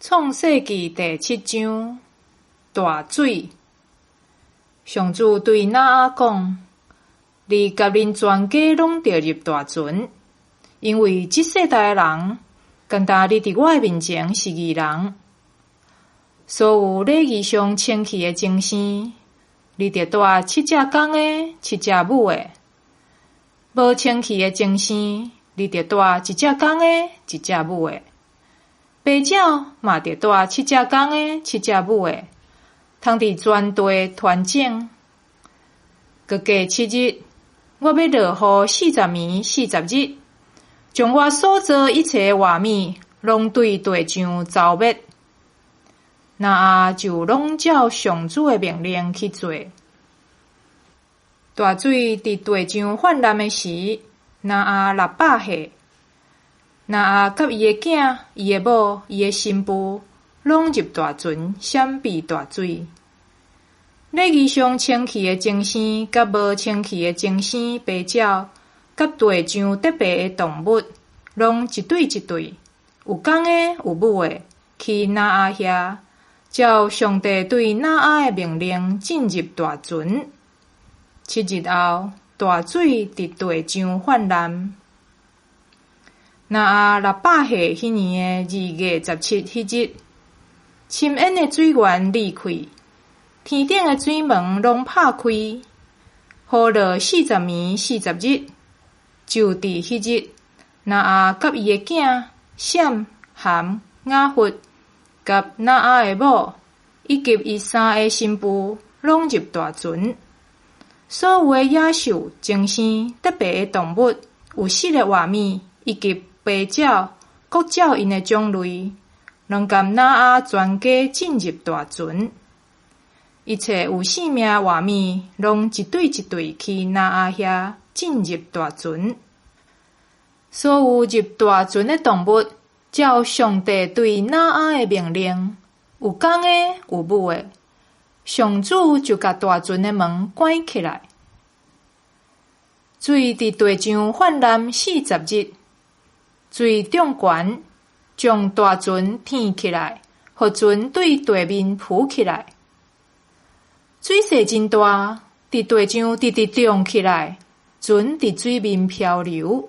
創世記第七章，大水。上主對挪亞講：你佮恁全家攏著入大船，因為這世代的人，干焦你佇我的面前是義人。所有禮儀上清氣的精牲，你著帶七隻公的，七隻母的；無清氣的精牲，你著帶一隻公的，一隻母的。白鳥嘛著帶七隻公的，七隻母的，通佇全地傳種。閣過七日，我欲落雨40暝40日，將我所造一切的活物，攏對地上蹂滅。挪亞就攏照上主的命令去做。大水佇地上泛濫的時，挪亞600歲。挪亞佮伊的囝、伊的某、伊的新婦，攏入大船，閃避大水。禮儀上清氣的精牲，佮無清氣的精牲白鳥，佮地上特別的動物，攏一對一對，有公的有母的，去挪亞遐，照上帝對挪亞的命令進入大船。七日後，大水佇地上泛濫。挪亞600歲彼年的2月17彼日，深淵的水源裂開，天頂的水門攏拍開，雨落四十暝四十日。就佇彼日，挪亞佮伊的囝閃、含、雅弗，佮挪亞的某，以及伊三个新婦，攏入大船。所有的野獸、精牲、特別的動物、有翼的活物，以及白鳥，各照𪜶的種類，攏佮挪亞全家進入大船。一切有性命的活物，攏一對一對去挪亞遐進入大船。所有入大船的動物，照上帝對挪亞的命令，有公的，有母的，上主就共大船的門關起來。水佇地上泛濫四十日，水漲懸，將大船挃起來，予船對地面浮起來。水勢真大，佇地上直直漲起來，船佇水面漂流。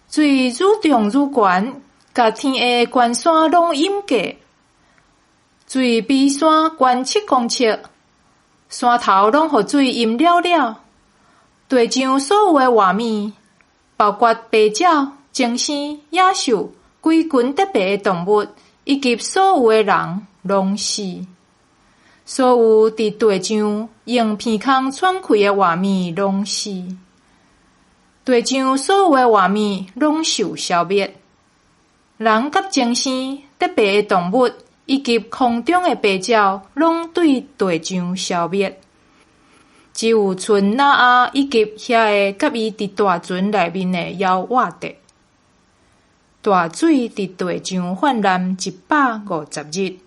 水愈漲愈懸，共天下的懸山攏淹過。水比山懸7公尺，山頭攏予水淹了了。地上所有的活物，包括白鳥、精牲、野獸、規群特別的動物，以及所有的人，攏死。所有佇地上用鼻孔喘氣的活物，攏死。地上所有的活物攏受消滅。人佮精牲、特別的動物，以及空中的白鳥，攏對地上消滅。只有賰挪亞以及遐个佮伊佇大船內面的猶活著。大水佇地上泛濫150日。